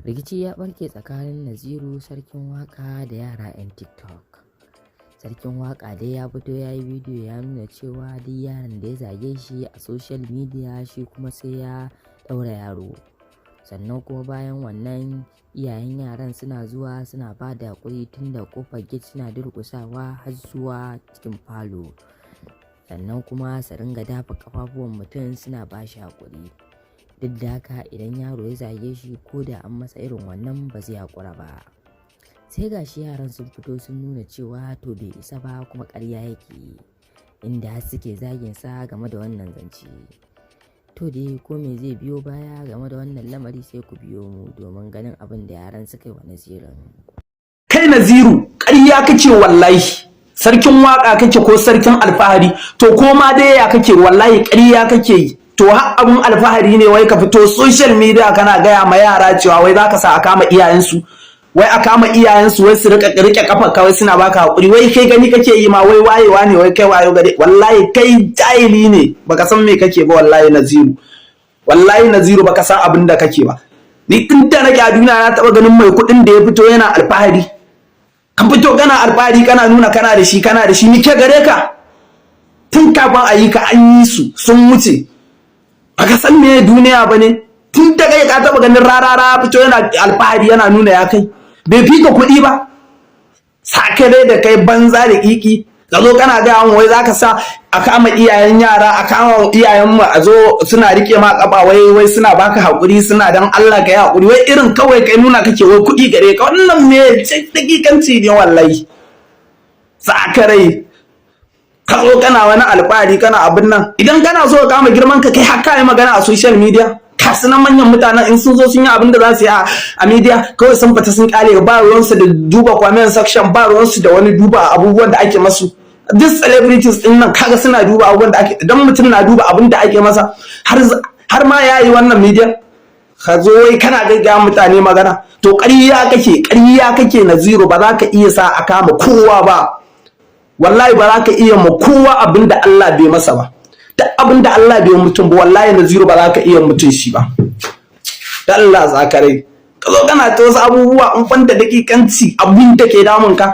Rikici ya ɓarke tsakanin Naziru Sarkin Waƙa da yara 'yan TikTok. Sarkin Waƙa dai ya fito ya yi bidiyo ya nuna cewa duk yaron da ya zage shi a social media, shi kuma sai ya ɗaura yaro. Sannan kuma bayan wannan, iyayen yaran suna zuwa suna ba da haƙuri tun da ƙofar gate, suna durƙusawa har zuwa cikin falo. Sannan kuma su ringa dafa ƙafafuwan mutum suna ba shi haƙuri. Duk da haka, idan yaro ya zage shi, ko da an masa irin wannan, ba zai haƙura ba. Sai ga shi yaran sun fito sun nuna cewa to bai isa ba, kuma ƙarya yake, inda har suke zagin sa game da wannan zance. To dai, ko me zai biyo baya game da wannan lamari, sai ku biyo mu domin ganin abin da yaran suka yi wa Nazirin. Kai Naziru, ƙarya kake wallahi. Sarkin waka kake ko sarkin alfahari, to ko ma dai ya kake, wallahi ƙarya kake yi. To har abun alfahari ne wai ka fito social media kana gaya ma yara cewa wai zaka sa a kama iyayensu, wai a kama iyayensu, wai su rika rike kafa kawai suna baka hakuri? Wai kai gani kake yi ma wai wayewa ne, wai kai wayo gare? Wallahi kai jahili ne, baka san me kake ba. Wallahi Naziru, wallahi Naziru, baka san abin da kake ba. Ni tun da nake a duniya, na taba ganin mai kuɗin da ya fito yana alfahari? Kan fito kana alfahari, kana nuna kana da shi, kana da shi. Ni ke gare ka? Tun kafin a yi ka an yi su sun wuce. Baka san me duniya ba ne. Tun da kai ka taba ganin Rarara fito yana alfahari, yana nuna ya kai? Bai fi ka kuɗi ba. Sakare da kai, banza da kiki. Ka zo kana gaya min wai zaka sa a kama iyayen yara, a kama iyayen mu, a zo suna rike ma kafa, wai suna baka hakuri, suna dan Allah ka yi hakuri. Wai irin kawai kai nuna kake wai kuɗi gare ka. Wannan me dakikanci ne wallahi. Sakarai, ka zo kana wani alfahari, kana abin nan. Idan kana so ka kama girman ka, kai haka yi magana a social media. Kasu nan manyan mutanen, in sun zo sun yi abin da za su yi a media, kawai sun fita sun kare, ba ruwansu da duba comment section, ba ruwansu da wani duba abubuwan da ake masu. Duk celebrities din nan kaga suna duba abubuwan da ake. Idan mutum na duba abin da ake masa, har ma yayi wannan media, ka zo wai kana gaggaya mutane magana. To ƙarya kake, ƙarya kake Naziru. Ba za ka iya sa a kama kowa ba. Wallahi ba za ka iya ma kowa abin da Allah bai masa ba. Duk abin da Allah bai mutum ba, wallahi Naziru, ba za ka iya mutum shi ba. Da Allah zakarai, ka zo kana ta wasu abubuwa, in banda dakikanci abin da ke damun ka,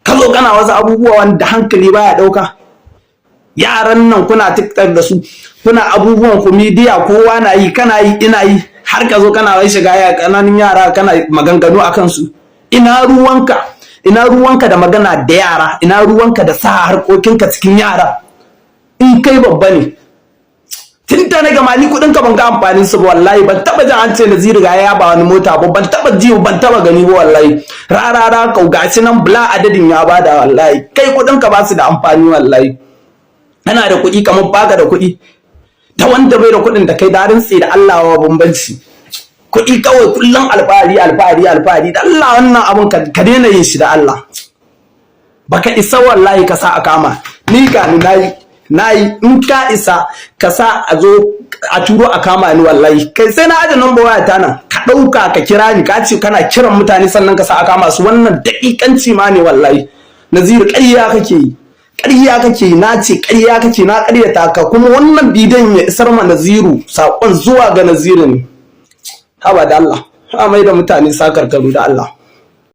ka zo kana wasu abubuwa wanda hankali baya dauka. Yaran nan kuna TikTok da su, kuna abubuwan ku media, kowa na yi, kana yi, ina yi, har ka zo kana wai shiga ya kananan yara, kana maganganu akan su. Ina ruwanka? Ina ruwanka da magana da yara? Ina ruwanka da sa harkokinka cikin yara? In kai babba ne, tun da na gama ni kudin ka ban ga amfanin su ba. Wallahi ban taba jin an ce Naziru ga ya ba wani mota ba. Ban taba ji, ban taba gani ba wallahi. Rarara kau, gashi nan bla adadin ya bada. Wallahi kai kudin ka ba su da amfani. Wallahi kana da kuɗi kamar baka da kuɗi. Ta wanda bai da kuɗin da kai, darin tsaye da Allah wa bambanci. Kuɗi kawai, kullum alfahari, alfahari, alfahari. Da Allah wannan abun ka daina yin shi. Da Allah baka isa wallahi ka sa a kama ni. Ga ni nayi, nayi. In ka isa, ka sa a zo a turo a kama ni. Wallahi kai, sai na aje number waya ta nan, ka ɗauka ka kira ni. Ka ce kana kiran mutane sannan ka sa a kama su. Wannan daƙiƙanci ma ne wallahi. Naziru, ƙarya kake yi, ƙarya kake yi. Na ce ƙarya kake, na ƙaryata ka. Kuma wannan bidiyon ya isar ma Naziru, saƙon zuwa ga Naziru ne. Haba da Allah, ha mai da mutane sakarkaru da Allah.